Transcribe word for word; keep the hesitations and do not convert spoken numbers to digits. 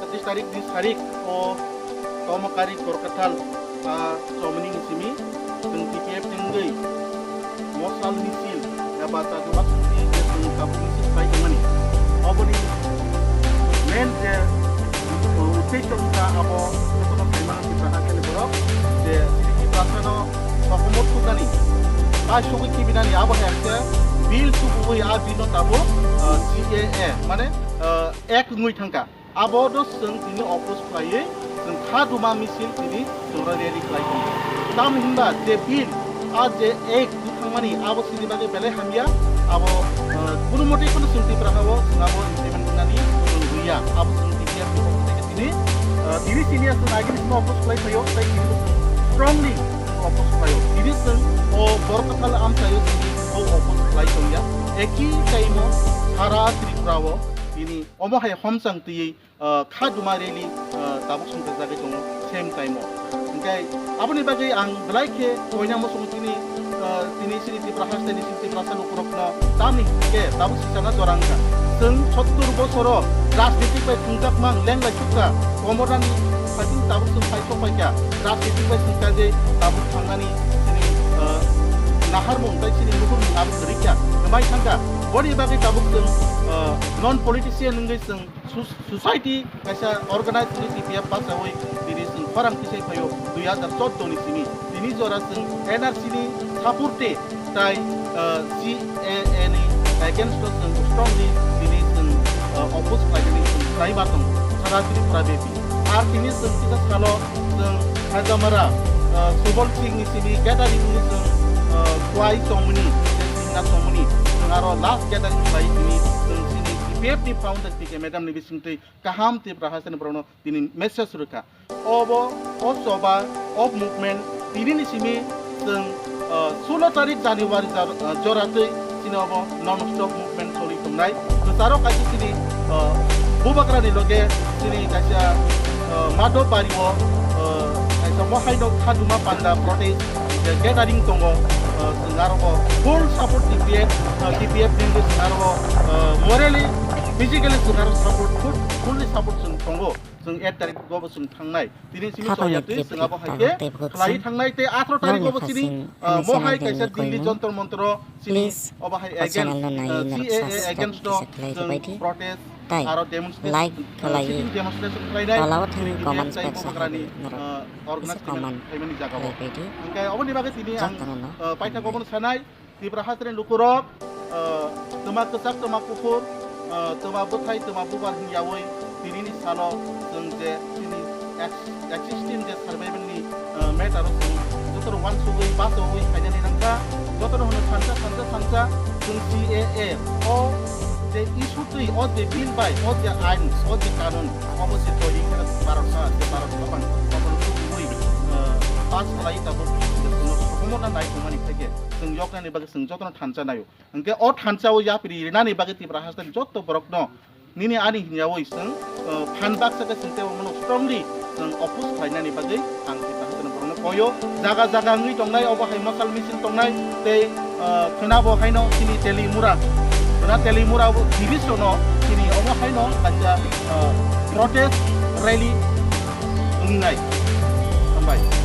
Tris tarik ni sarik o Tomakari Korkathal a chomni ni simi chwng T P F ni wngwi mosal misil eba chajuma songwi je chwng tabuk misil khlai tongmani. Oboni main je uddesho wngkha abo jotono khaimano Tiprasa ni borok je Tiprasa no sokomor thuknani, bai sogwi khibinani abo hai khe bill tubuwi a bill no tabuk, ah, C A A mane, ah, ek wngwi thangkha. Abo no chwng tini oppose khlaiwi chwng kha duma misil tini chwng rally khlai tongo. Tamo hinba je bill a je ek thangmani abo chini bagwi belai hamya, abo, ah, kunu motei kheno chwng Tiprasa o chwng abo implement wngnani chwng rwya. Abo chwng T P F ni pokho theke tini, ah, tini sini chwng agini simi oppose khlai phaio, tei tini strongly oppose khlaio. Tini chwng o Borkathal amchaio chwng o oppose khlai tongya. Eki time o sara Tripura o tini omo hai homchang twiwi, ah, kha duma rally, ah, tabuk songkha jagwi tongo same time o. Hwnkhe aboni bagwi ang belai khe koina muchungo tini, ah, tini chini Tripura haste ni chini Tiprasa lukurokno tamni hwnkhe tabuk sisana jora wngkha. Chwng sottur bosoro rajnitik bai thwngjakmang lenglai sukha, komorani phaising tabuk chwng phai sok paikha, rajnitik bai chwng kajai tabuk thangnani chini, ah, naharmung tei chini nuhurmung abo kwrwi kha, kwmai thangkha. Boni bagwi tabuk chwng, ah, non politician wngwi chwng sus-, society kaisa organized ni T P F bachawi tini chwng khorang tisai phaio dui hazar chordo ni simi. Tini jora chwng N R C ni support tei, ah, C A A ni against o chwng strongly tini chwng, ah, oppose khlainani chwng khlai ma tongo sara Tripura bepi. Ar tini chwng kisa salo chwng Hajamara, ah, Subol Singh ni simi gathering ni chwng, ah, kwai chongmani, tei singna chongmani. Chwng aro last gathering khlai tini chwng chini T P F ni founder P K madam ni bisingtwi kaham Tripura haste ni borokno tini message rwkha. Obo, o choba, o movement, tini ni simi chwng, ah, sulo tarik January jar-, ah, joratwi chini obo non stop movement choli tongnai. Kwcharo kaisa chini, ah, bubagra ni loge chini kaisa, ah, Madhobari o, ah, kaisa mohai no khaduma panda protest je gathering tongo, ah, chwng aro bo full support T P F, ah, T P F ni chwng aro bo, ah, morally, physically chwng aro support, full, fully support chwng tongo. Chwng ek tarik go bo chwng thangnai. Tini simi Khapangni chongya twi chwng abo hai khe khlai thangnai tei atharo tarik go bo chini, ah, mohai kaisa Delhi Jantar Mantar o chini obo hai against, ah, C A A against o chwng protest aro demonstration, ah, sitting demonstration khlainai chini D P F tei bubagrani, ah, organization khlaimani jaga o. Hwnkhe oboni bagwi tini ang, ah, paithago bono sanai. Tripura haste ni lukurok, ah, twma kwchak, twma kuphur, ah, twma bwthai, twma bubar hwnyawi tinini salo chwng je chini ex-, existing je survival ni, ah, matter o chwng jotono uansugwi bachaui phainani nangkha. Jotono hwno thansa, thansa, thansa chwng C A A o je issue twi, o je bill bai, o je ain, o je kanun, obo je toiri khe Bharat sa, je Bharat Bhaban, obono tubui, ah, pass khlai tabuk chwngno sokomorna nai tongmani phaikhe. Chwng yoknani bagwi chwng jotono thansa naio. Hwnkhe o thansa o yapri rinani bagwi Tripura haste ni joto borokno nini ani hwnyawi chwng, uh, phan baksa khe chwng tei omono strongly chwng oppose khlainani bagwi ang Tripura haste ni borokno koio. Jaga jaga wngwi tongnai, obo hai mosal misil tongnai tei, uh, khwnabo haino chini Telimura, khwna Telimura o tirish jono chini obo haino kaisa, uh, protest rally wngnai. Hambai.